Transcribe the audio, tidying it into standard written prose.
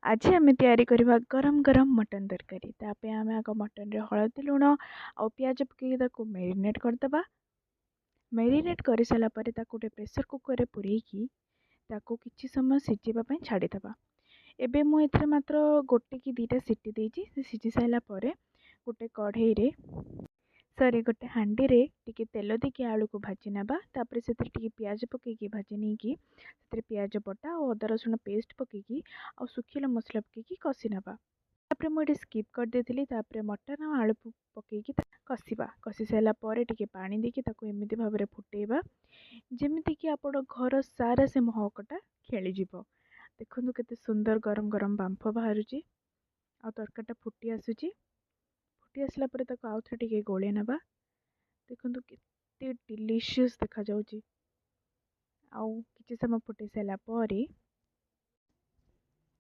ଆଜି ଆମେ ତିଆରି କରିବା ଗରମ ଗରମ ମଟନ୍ ତରକାରୀ। ତା ପାଇଁ ଆମେ ଆଗ ମଟନ୍ରେ ହଳଦୀ, ଲୁଣ ଆଉ ପିଆଜ ପକାଇକି ତାକୁ ମେରିନେଟ୍ କରିଦେବା। ମେରିନେଟ୍ କରିସାରିଲା ପରେ ତାକୁ ଗୋଟେ ପ୍ରେସର୍ କୁକର୍ରେ ପୂରେଇକି ତାକୁ କିଛି ସମୟ ସିଝିବା ପାଇଁ ଛାଡ଼ିଦେବା। ଏବେ ମୁଁ ଏଥିରେ ମାତ୍ର ଗୋଟେ କି 2ଟା ସିଟି ଦେଇଛି। ସେ ସିଝି ସାରିଲା ପରେ ଗୋଟେ କଢ଼େଇରେ, ସରି, ଗୋଟେ ହାଣ୍ଡିରେ ଟିକେ ତେଲ ଦେଇକି ଆଳୁକୁ ଭାଜି ନେବା। ତାପରେ ସେଥିରେ ଟିକେ ପିଆଜ ପକାଇକି ଭାଜି ନେଇକି ସେଥିରେ ପିଆଜ ବଟା ଆଉ ଅଦା ରସୁଣ ପେଷ୍ଟ ପକାଇକି ଆଉ ଶୁଖିଲା ମସଲା ପକାଇକି କଷି ନେବା। ତାପରେ ମୁଁ ଏଠି ସ୍କିପ୍ କରିଦେଇଥିଲି। ତାପରେ ମଟନ୍ ଆଉ ଆଳୁ ପକାଇକି କଷିବା। କଷି ସାରିଲା ପରେ ଟିକେ ପାଣି ଦେଇକି ତାକୁ ଏମିତି ଭାବରେ ଫୁଟେଇବା, ଯେମିତିକି ଆପଣ ଘର ସାରା ସେ ମହକଟା ଖେଳିଯିବ। ଦେଖନ୍ତୁ କେତେ ସୁନ୍ଦର ଗରମ ଗରମ ବାମ୍ଫ ବାହାରୁଛି ଆଉ ତରକାରୀଟା ଫୁଟି ଆସୁଛି। ଫୁଟି ଆସିଲା ପରେ ତାକୁ ଆଉ ଥରେ ଟିକେ ଗୋଳେଇ ନେବା। ଦେଖନ୍ତୁ କେତେ ଡିଲିସିୟସ୍ ଦେଖାଯାଉଛି। ଆଉ କିଛି ସମୟ ଫୁଟି ସାରିଲା ପରେ